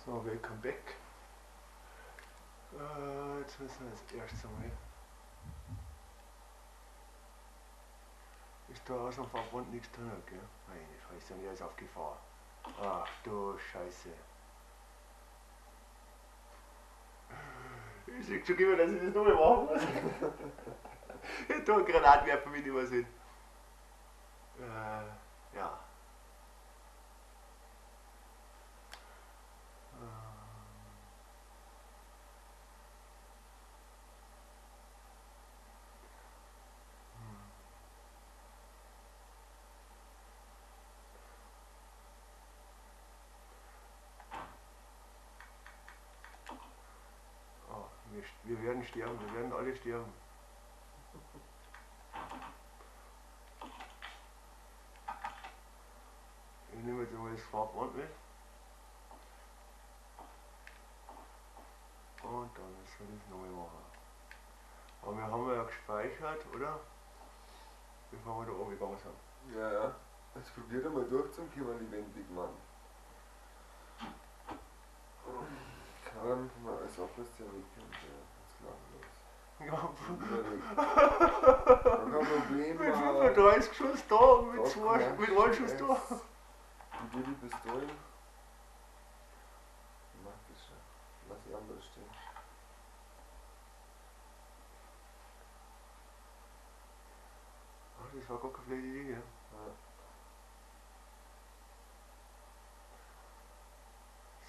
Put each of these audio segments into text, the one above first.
So, welcome back. Jetzt müssen wir das erste Mal. Ist da außer dem Verbund nichts drin, gell? Meine Fresse, und er ist auf Gefahr. Ach du Scheiße. Ich sag schon immer, dass ich das nochmal machen muss. Ich tue einen Granatwerfer mit übersehen. Ja. Wir werden sterben, wir werden alle sterben. Ich nehme jetzt einmal das Farbband mit. Und dann müssen wir das nochmal machen. Aber wir haben ja gespeichert, oder? Bevor wir da oben gegangen sind. Ja, ja. Jetzt probiert einmal durchzukommen, lebendig, Mann. Kann man alles auf, was der wegkommt, ja. Jetzt laufen los. Ja. Kein Problem, mit 35 Schuss da und mit, zwei, mit einem Schuss da. Wie geht die Pistolen? Mach das schon. Lass die andere stehen. Ach, das war gar keine blöde Idee, ja. Ja.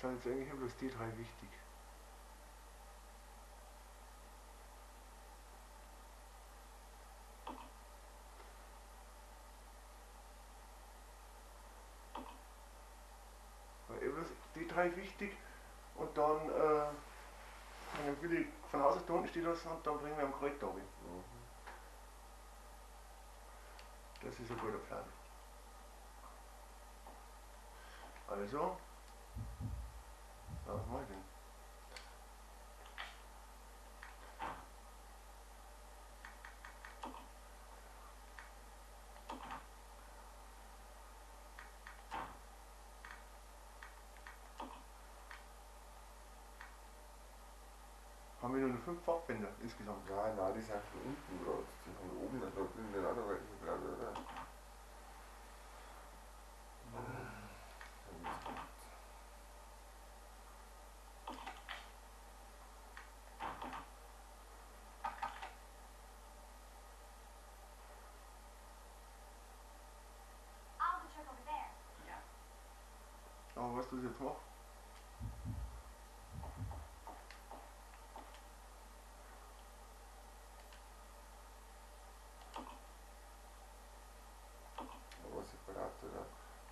Sind jetzt eigentlich bloß die drei wichtig. Weil eben bloß die drei wichtig und dann will ich von Haus aus da unten stehen lassen und dann bringen wir am Kreuz da oben. Mhm. Das ist ein guter Plan. Also. Ja, was mach ich denn? Haben wir nur noch 5 Farbbänder insgesamt? Ja, nein, die sind von unten gerade. Die haben oben, da sind auch noch welche, glaube ich, oder? Aber was du jetzt machst? Aber separat, oder?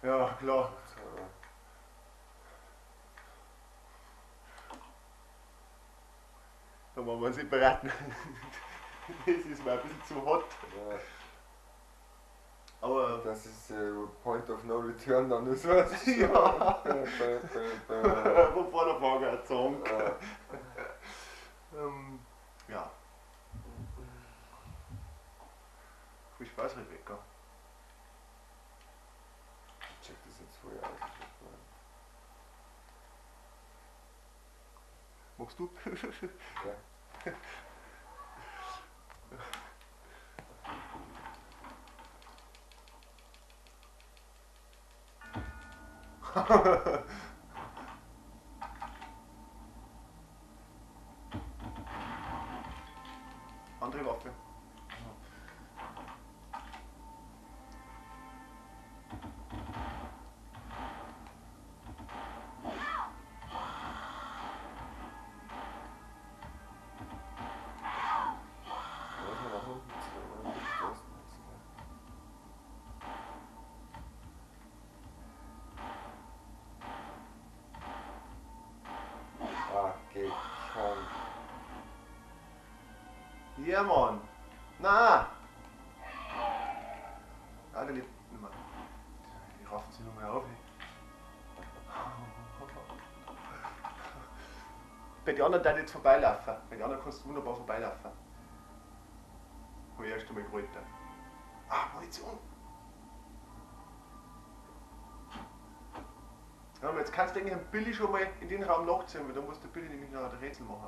Ja, klar. Da machen wir separat. Das ist mir ein bisschen zu hot. Ja. Aber das ist Point of No Return dann, das war's. Ja. Wo der Fahrer Song. Ja. Ja. Viel Spaß, Rebecca. Ich check das jetzt vorher aus. Magst du? Ja. Andere Waffe. Ja, Mann. Na! Ah, der lebt nicht mehr. Die raffen sich nur mehr auf. Ey. Bei den anderen darf ich jetzt vorbeilaufen. Bei den anderen kannst du wunderbar vorbeilaufen. Hab ich erst einmal geholt. Ah, Munition! Ja, jetzt kannst du eigentlich einen Billy schon mal in den Raum nachziehen, weil da muss der Billy nämlich noch ein Rätsel machen.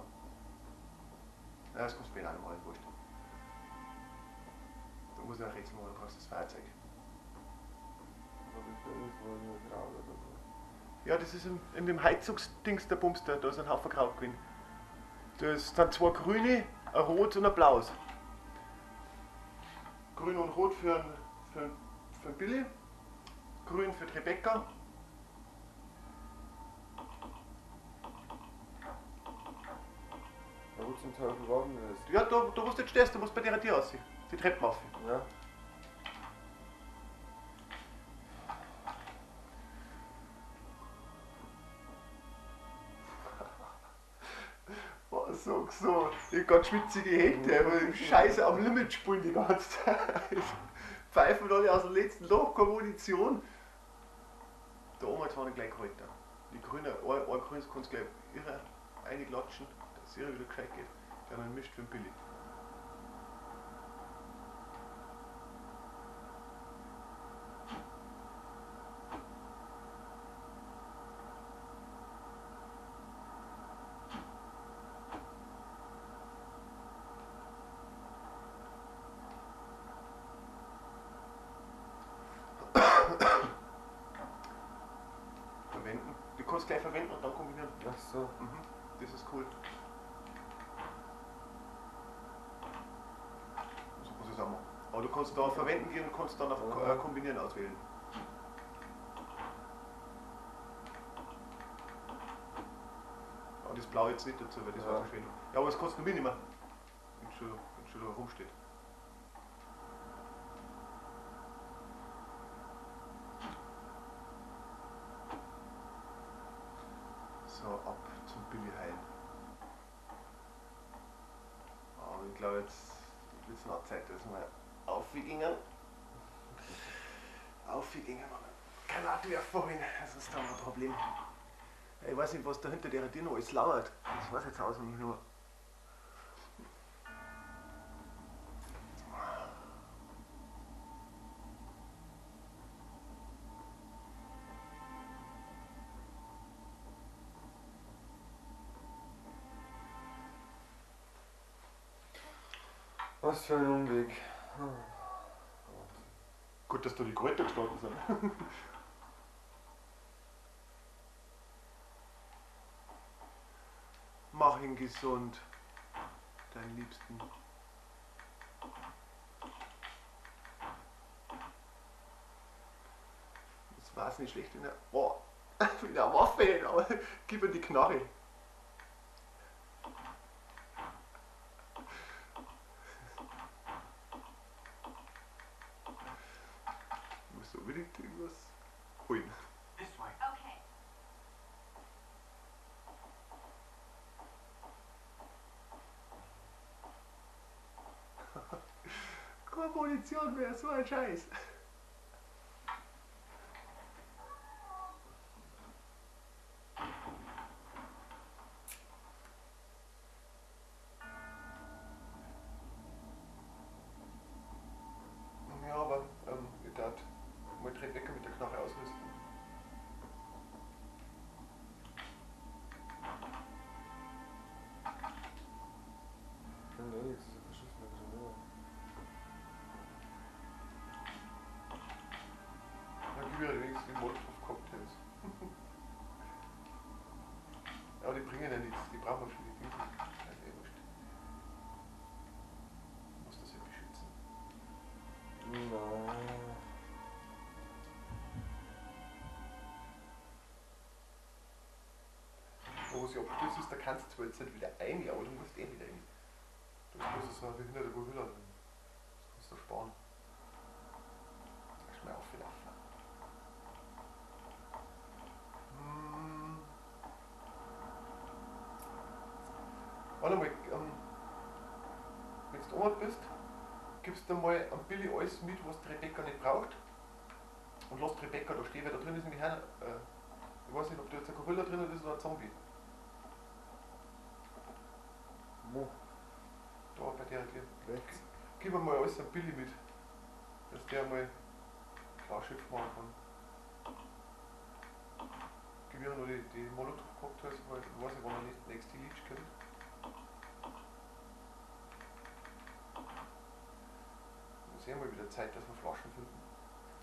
Ja, das kommst du später auch nochmal, wurscht. Da muss ich ein Rätsel machen, da brauchst du das Feuerzeug. Ja, das ist in dem Heizungsdings der Bumster, da ist ein Haufen Kraut gewesen. Das sind zwei grüne, ein rot und ein blaues. Grün und rot für den Billy, grün für die Rebecca. Ja, wo zum Teufel war denn das? Ja, da wo du jetzt stehst, du musst bei der Tür aussehen. Die Treppen auf. Ja. So, ich hab ganz schwitzige Hände, weil ich Scheiße am Limit spielen die ganze Zeit. Pfeifen alle aus dem letzten Loch, keine Munition. Da oben hat es gleich gehalten. Die grüne, ein grünes kannst du gleich irre reinklatschen, dass es irre wieder gescheit geht. Der dann mischt für den Billy. Verwenden. Du kannst gleich verwenden und dann kombinieren. Ach so. Mhm, das ist cool. So kannst du es auch machen. Aber du kannst da verwenden gehen und kannst dann auf kombinieren auswählen. Aber das Blaue jetzt nicht dazu, weil das war Verschwendung. Ja, aber das kannst du mitnehmen, wenn schon da rumsteht. So, ab zum Billy heilen. Aber ich glaube, jetzt wird es noch Zeit, dass wir aufgingen. Aufgingen, Granatwerfer holen, das ist dann ein Problem. Ich weiß nicht, was da hinter der Tür noch alles lauert. Das weiß ich jetzt auswendig nur. Was für ein Umweg. Oh. Gut, dass da die Kräuter gestanden sind. Mach ihn gesund, deinen Liebsten. Das war's nicht schlecht, wenn er. Boah, mit der Waffe, aber gib ihm die Knarre. Ich muss unbedingt irgendwas holen. This way. Okay. Keine Munition mehr, so ein Scheiß. Ja, aber ich darf mal die Rebecca mit der Knarre ausrüsten. Kann ja nichts, das ist ja verschissen, schon wieder. Dann gib ich wenigstens die Molotov-Cocktails. Ja, aber die bringen ja nichts, die brauchen wir für die Dinge. Das ist eh wurscht. Ich muss das ja beschützen. Nein. Wo sie abstürzt ist, da kannst du zwar jetzt nicht wieder rein, aber du musst eh wieder rein. Da ist bloß so ein behinderter Gorilla drin. Das kannst du sparen. Lass mal auflaufen. Warte mal, wenn du oben bist, gibst du mal am Billy alles mit, was die Rebecca nicht braucht. Und lass die Rebecca da stehen, weil da drin ist nämlich einer, ich weiß nicht, ob da jetzt ein Gorilla drin ist oder ein Zombie. Wo? Da bei der Tür. Rechts. Gib mir mal alles am Billy mit, dass der mal klar Schiff machen kann. Gib Wir haben noch die Molotow-Cocktails, weil ich weiß nicht, wann der nächste Leech kommt. Wir sehen mal wieder Zeit, dass wir Flaschen finden.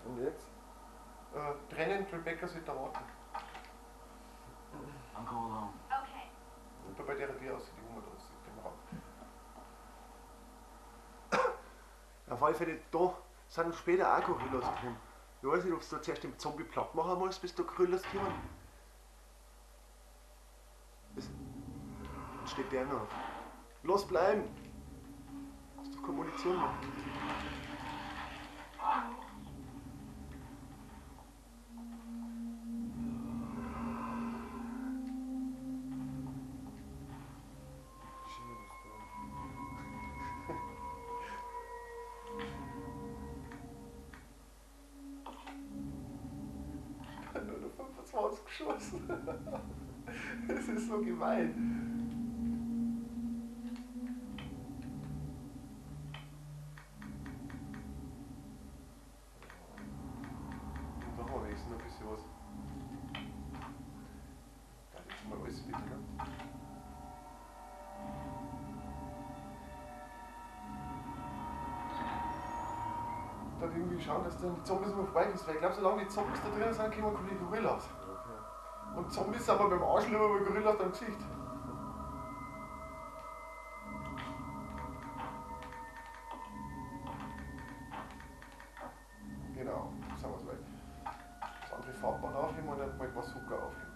Und jetzt? Trennen, Rebecca sollte da warten. I'm go alone. Okay. Und bei der Tür aussieht, die wo man da aussieht, im Raum. Auf alle Fälle, da sind später auch Gorillas drin. Ich weiß nicht, ob du da zuerst den Zombie platt machen musst, bis da Gorillas kommen. Dann steht der noch. Los bleiben! Hast du keine Munition mehr? Nur noch 25 geschossen. Das ist so gemein. Und da haben wir wenigstens noch ein bisschen was. Da jetzt mal alles mit, ne? Dann irgendwie schauen, dass dann die Zombies immer vorbei sind, weil ich glaube, solange die Zombies da drin sind, kommen keine Gorillas. Okay. Und Zombies sind aber beim Arsch lieber bei Gorillas am Gesicht. Genau, sind wir soweit. Das andere Farbband aufheben und dann mal Bazooka aufheben.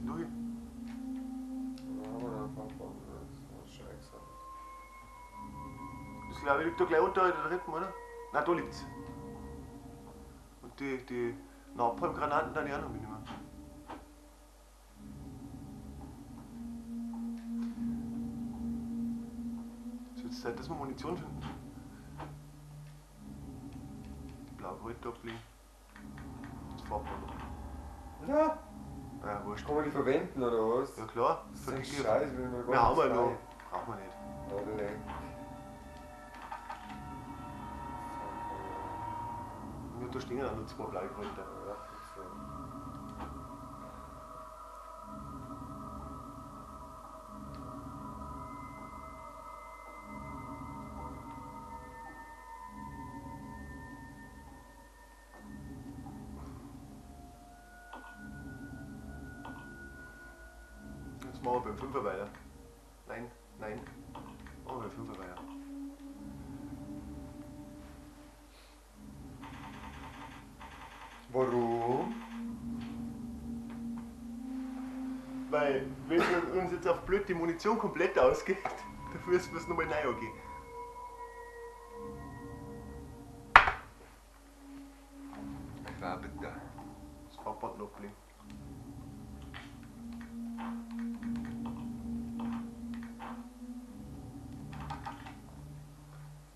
Null. Da haben wir noch ein Farbband, das ist schon eingesammelt. Das glaube ich liegt da gleich unter der dritten, oder? Nein, da liegt's. Und die Napalm-Granaten dann ja auch noch mitnehmen. Es wird Zeit, dass wir Munition finden. Die blaue Gold da ablegen. Das Farbband. Ja! Ja, wurscht. Kann man die verwenden oder was? Ja klar. Das ist ein Scheiß, wenn wir Wir haben wir noch. Brauchen wir nicht. Oh, leck. Und da stehen auch noch zwei blaue Kräuter. Ja, so. Jetzt machen wir beim Fünfer weiter. Nein, nein. Machen wir beim Fünfer weiter. Warum? Weil, wenn uns jetzt auf blöd die Munition komplett ausgeht, dann müssen wir es nochmal neu angehen. Klar, bitte. Das Farbband noch ablegen.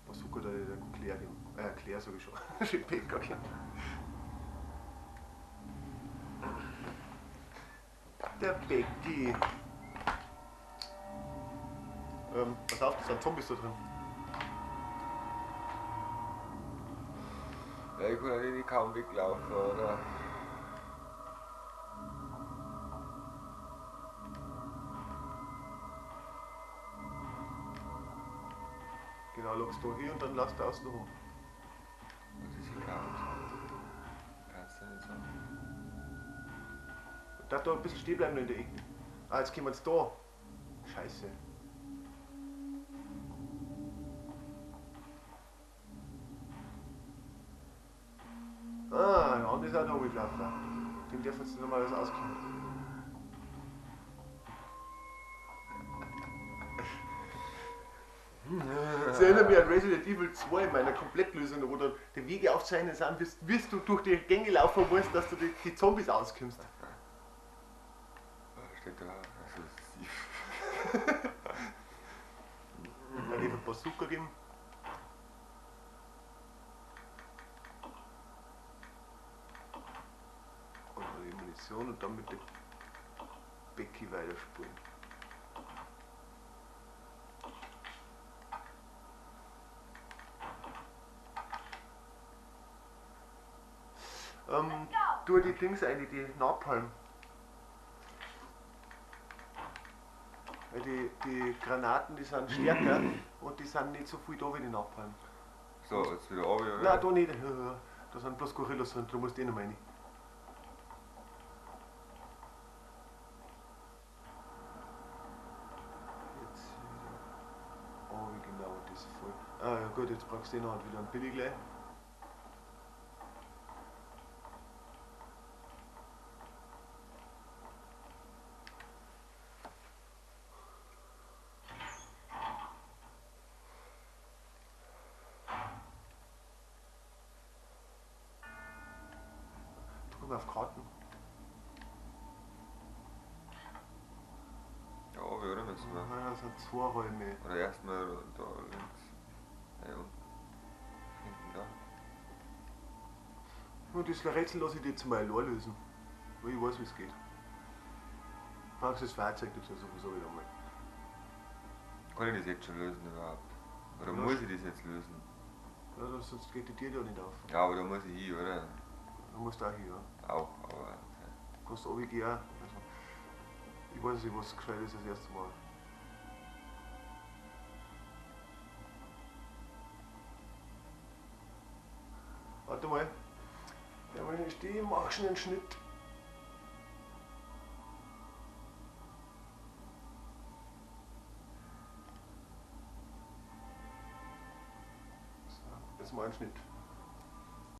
Bazooka da der Claire geben. Claire sag ich schon. Rebecca geben. Der Becky. Pass auf, da sind Zombies da drin. Ja, ich kann natürlich kaum weglaufen, oder? Genau, lockst du hier und dann lass du außen rum. Das ist egal. Kannst du nicht sagen. Darf da ein bisschen stehen bleiben in der Ecke. Ah, jetzt kommen wir jetzt da. Scheiße. Ah, der andere ist auch da rumgelaufen. Dem darf jetzt nicht mal alles auskommen. Das erinnert mich an Resident Evil 2 in meiner Komplettlösung, wo dann die Wege aufzeichnen sind, bis du durch die Gänge laufen musst, dass du die Zombies auskommst. Steht da, also sie. Dann ich ein Bazooka geben. Und dann die Munition und dann mit der Becky weiterspielen. Tu die Dings ein, die Napalm. Weil die Granaten, die sind stärker und die sind nicht so viel da wie die Napalm. So, jetzt wieder runter, oder? Nein, da nicht. Da sind bloß Gorillas drin, da musst du eh noch rein. Jetzt wieder. Oh, wie genau, das ist voll. Ah ja gut, jetzt brauchst du eh noch wieder einen Billy gleich. Auf Karten. Ja, wie oder müssen wir? Nein, das sind zwei Räume. Oder erstmal da links. Ja, unten. Hinten da. Und das Rätsel lasse ich dir jetzt mal allein lösen. Weil ich weiß, wie es geht. Brauchst du das Fahrzeug dazu sowieso wieder mal. Kann ich das jetzt schon lösen überhaupt? Oder Ja, muss ich das jetzt lösen? Ja, sonst geht die Tür ja nicht auf. Ja, aber da muss ich hin, oder? Du musst auch hin, ja. Auch, aber okay. Kannst du runtergehen auch. Also, ich weiß nicht, was gescheit ist das erste Mal. Warte mal. Der mal schnell stehen, mach schnell einen Schnitt. So, jetzt mal einen Schnitt.